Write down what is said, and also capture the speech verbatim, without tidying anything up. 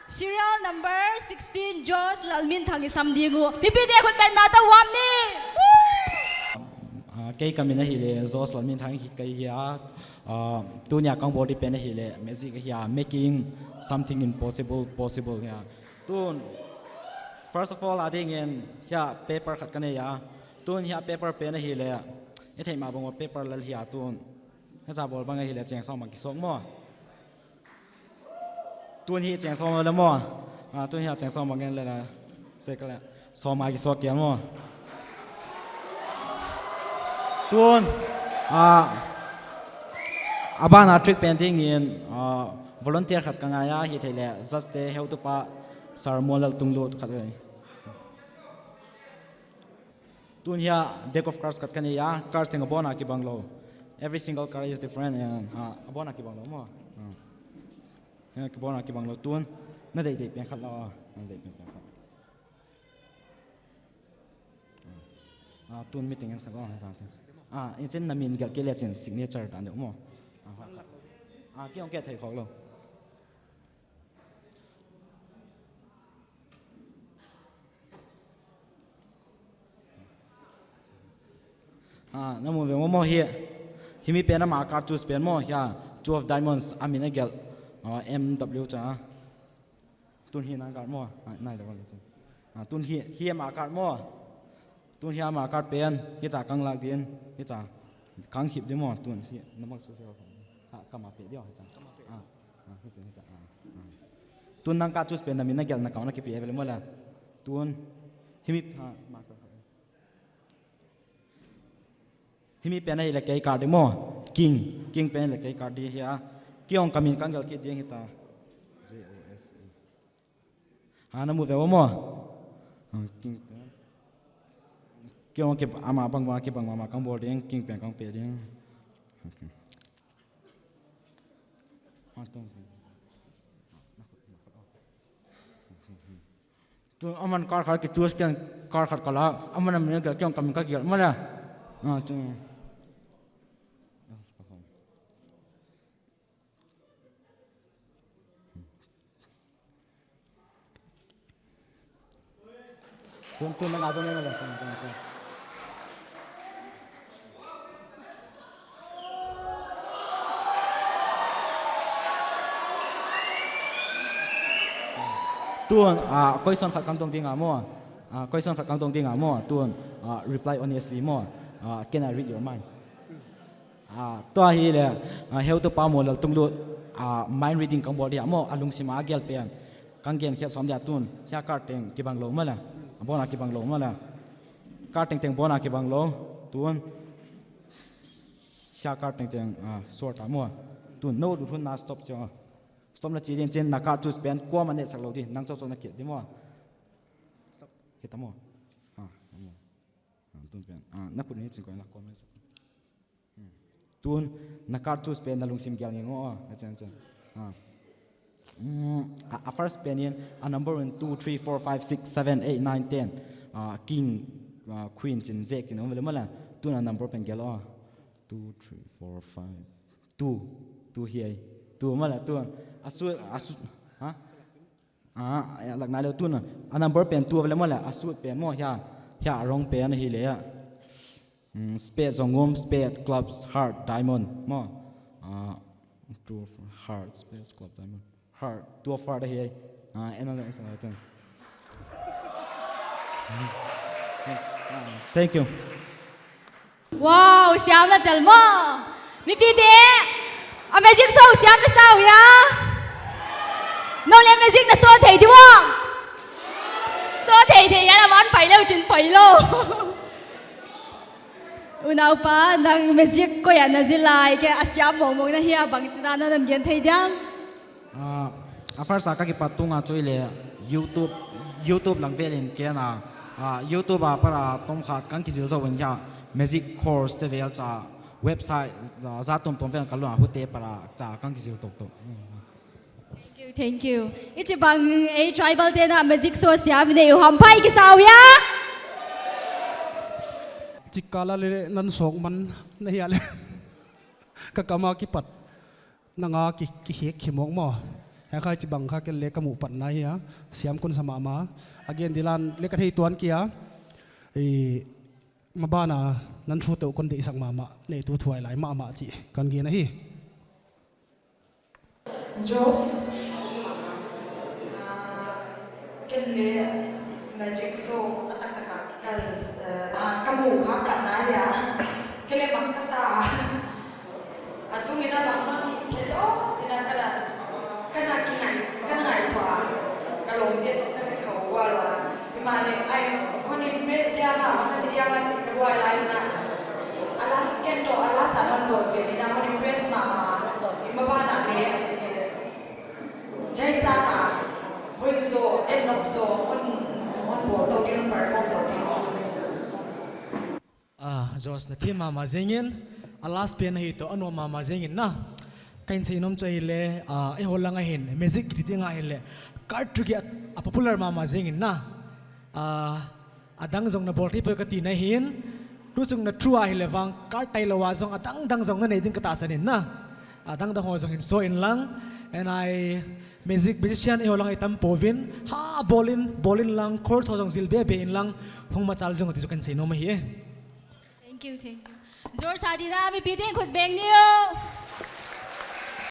Serial number sixteen, Josh Lalminthang i sam ding uh. Mipite khut beng na ta uam ni. Ah, kei ka min ahihleh Josh Lalminthang hi ka hi a. Ah, tuni a ka hon bawl ding pen ahihleh Magic ahi a, making something impossible possible ahi a. Tun, first of all, a dingin hiai paper khat ka nei a. Tun hiai paper pen ahihleh, i theih mah bang uh paper lel hi a tun. Hiai a bawl bang ahihleh cheng sawm a kisuak maw. Tun hi cheng sawm le maw. Ah, tun hi cheng sawm a gen le la. Sek le. Sawm a kisuak kei maw. Tun, ah, a ban a trick pen dingin, ah, volunteer khat ka ngai a, himahleh judge te heutupa Sir Muanlal Tunglut khat ve. Tun hiai deck of cards khat ka nei a, cards teng a bawn a kibang lou. Every single card is different and, ah, a bawn a kibang lou maw. Ah. Hiai a bawn a kibang lou tun. Na deih deih pen khat la, na deih pen khat. Ah, tun meeting en sa ko, ah, tun. Ah, in chin na min gelh kei le chin signature dan deuh maw. Ah, ah, kei hong kei thei khawk lou. Ah, na mu ve maw, maw hi. Himi pen ama card choose pen maw, hiai Two of Diamonds, a min a gelh. Ah, M W cha. Tun hi na card maw. Ah, nai da wal chin. Ah, tun hi, hi ama card maw. Tun hi ama card pen, hichia kong lak ding, hichia kong hip ding maw, tun hi, na mak su se. Ha, ka ma pe dia, hichia. Ah, ah, hichia, hichia, ah, ah. Tun nang card choose pen na min na gelh na kong na kipe ve le maw la. Tun, himi, ha, ma ka. Himi pen ahihleh kei card ding maw. King, king pen leh kei card ding hi a. Kei hong ka min kong gelh kei ding hita. J O S E. Ha, na mu ve maw. Ah, king pen. Kei hong kei ama bang bang kei bang bang kong bawl ding, king pen kong pe ding. Okay. Ah, tun. Tun aman card khat ki choose kei, card khat ka la, aman a min a gelh kei hong ka min ka gelh maw la. Ah, tun. Tun, tun, nang a zong nang a zong, tun, tun, tun. Tun, ah, question khat kong dong ding a maw. Ah, question khat kong dong ding a maw. Tun, ah, reply honestly maw. Ah, can I read your mind? Ah, tua ahihleh, ah, heutupa Muanlal Tunglut, ah, mind reading kong bawl dia maw, a lungsim a gelh pen. Kong gen khial sawm dia tun, hiai card teng kibang lou maw la. A bawn a kibang lou maw la. Card tengteng bawn a kibang lou, tun. Hiai card tengteng, ah, sawr ta maw. Tun, na lut hun na stop sia. Stop na chi ding chin, na card choose pen, kuamah na et sak lou di, nang chauh chauh na khet di maw. Stop. Hita maw. Ah, maw. Ah, tun pen. Ah, na khut ni chin ko la comment. Tun, na card choose pen na lungsim gelh ngei ngal a, a chen chen. Ah. Mm, a, a first pen in, a number in two, three, four, five, six, seven, eight, nine, ten. Ah, king, ah, queen chin, jack chin, om ve le maw la. Tun a number pen gelh a. Two, three, four, five. Two. Two hi ai. Two maw la, tun. A suit, a suit, ha? Ah, a lak nai lou tun a. A number pen two ve le maw la, a suit pen maw hiai. Hiai a rong pen ahihleh a. Mm, spade zong om, spade, clubs, heart, diamond, maw. Ah, two of heart, spade, club, diamond. Heart, two of heart ahi ai. Ah, en a le, en sa tun. Ah, thank you. Wow, siam la tel maw. Mipite, a magic show siam la sa ua. Nang le magic na show thei di ua. Show thei thei a, na man pai lou chin pai lou. Unaupa, nang magic koi a na zil lai, kei a siam mawngmawng na hia, bangchi na na gen thei diam? Ah, a first a ka kipat tung a chu i le YouTube, YouTube lang vel in ken a, ah, YouTube a para tom khat kong kizil zou in hiai, magic course te vel cha, website, za, za tom tom vel ka lua hute para cha kong kizil tok tok. Thank you, thank you. Hichibang ei tribal te'n a magic show siam nei uh, hampha i kisa ua. Chik kal a le nan sawk man na hia le. Ka kam a kipat. Nang a ki, ki hek hi mawk maw. Hiai kha chibang kha ken le ka muh patna hi a, siam kon sa mahmah. Again, Dylan le ka thei tuan kei a. I, maban a nan thu toh kon deihsak mahmah le tu thuai lai mahmah chih kon gen ahi. Jobs, ah, ken le Magic Show a taktak a ka, eh, ah, ka muh kha ka nai a, ken le mak ka sa. A tu mi na bang non ni ke do, china ka na, ka na ki ngai, ka na ngai tua, ka lom dia, ka na ki lo wa lo. Himahleh, ai, hon impress mahmah ka chi dia ka chi ka buai lai na. A last ken toh, a last a hon bawl pen in a hon impress mahmah. Himahleh, eh, hiai sang a, hon zo, en nop zo, hon, hon bawl tou din, perform tou din. Ah, Josh, na thim mahmah zingin, a last pen ahi toh, a nuam mahmah zingin na. Ka hin seinom chu ahihleh, ah, eiho langa hin, music kiti ding ahihleh, card chu kia, a popular mahmah zingin na. Ah, a dang zong na bawl thei poi ka tina hin, tu chung na thu ahihleh vang, card tailou a zong, a dang dang zong na nei ding ka tahsan in na. A dang dang ho zong hin so in lang, and I, music musician eiho langa i tam pouvin, ha, bawl in, bawl in lang, chords ho zong zil bebe in lang, hong machal zong ti chu ka hin seinom ahi e. Thank you, thank you. Zor sa ding a, mipi teng khut beng ni o.